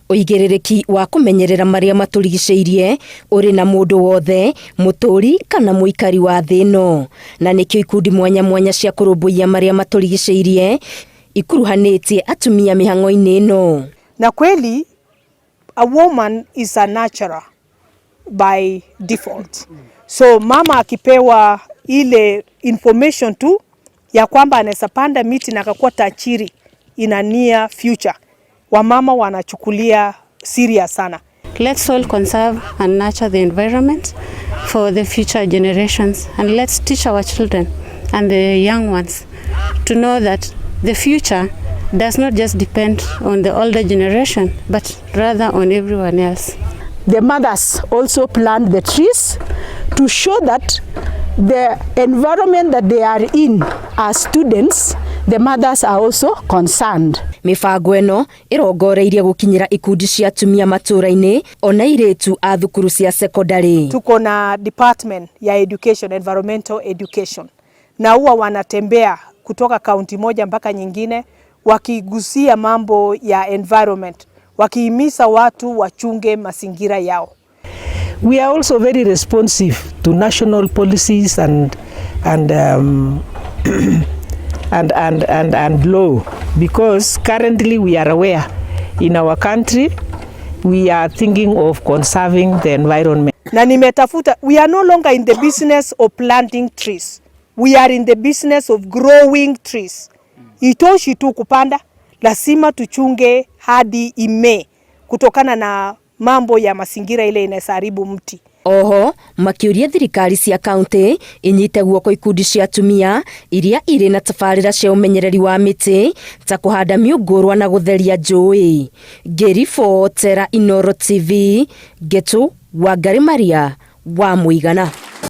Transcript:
Ũigĩrĩrĩki wa kũmenyerera marĩa matũrigicĩirie ũrĩ na mũndũ wothe, mũtũũri kana mũikari wa thĩ ĩno. Na nĩkĩo ikundi mwanya mwanya cia kũrũmbũiya marĩa matũrigicĩirie ikuruhanĩtie atumia mĩhang'o-inĩ ĩno. Na kweli a woman is a natural by default. So mama akipewa ile information tu ya kwamba anaweza panda miti na akakuwa tajiri in a near future, wamama wanachukulia serious sana. Let's all conserve and nurture the environment for the future generations, and let's teach our children and the young ones to know that the future does not just depend on the older generation, but rather on everyone else. The mothers also plant the trees to show that the environment that they are in as students, the mothers are also concerned. Mĩbango ĩno ĩrongoreirie gũkinyĩra ikundi cia atumia matũũra-inĩ ona airĩtu a thukuru cia sekondarĩ. Tuko na department ya education, environmental education, na huwa wanatembea kutoka kaunti moja mpaka nyingine wakigusia mambo ya environment, wakihimiza watu wachunge mazingira yao. We are also very responsive to national policies and law, because currently we are aware in our country we are thinking of conserving the environment. Na nimetafuta, we are no longer in the business of planting trees. We are in the business of growing trees. Itoshi tu kupanda, lazima tuchunge hadi imee, kutokana na mambo ya mazingira ile inaharibu mti. Oho makĩũria thirikari cia kaunti inyite guoko ikundi cia atumia iria irĩ na tabarĩra cia ũmenyereri wa mĩtĩ ta kũhanda mĩũngũrwa na gũtheria njũĩ. Ngĩribotera Inooro TV, Ngetu Wangari Maria wa Mũigana.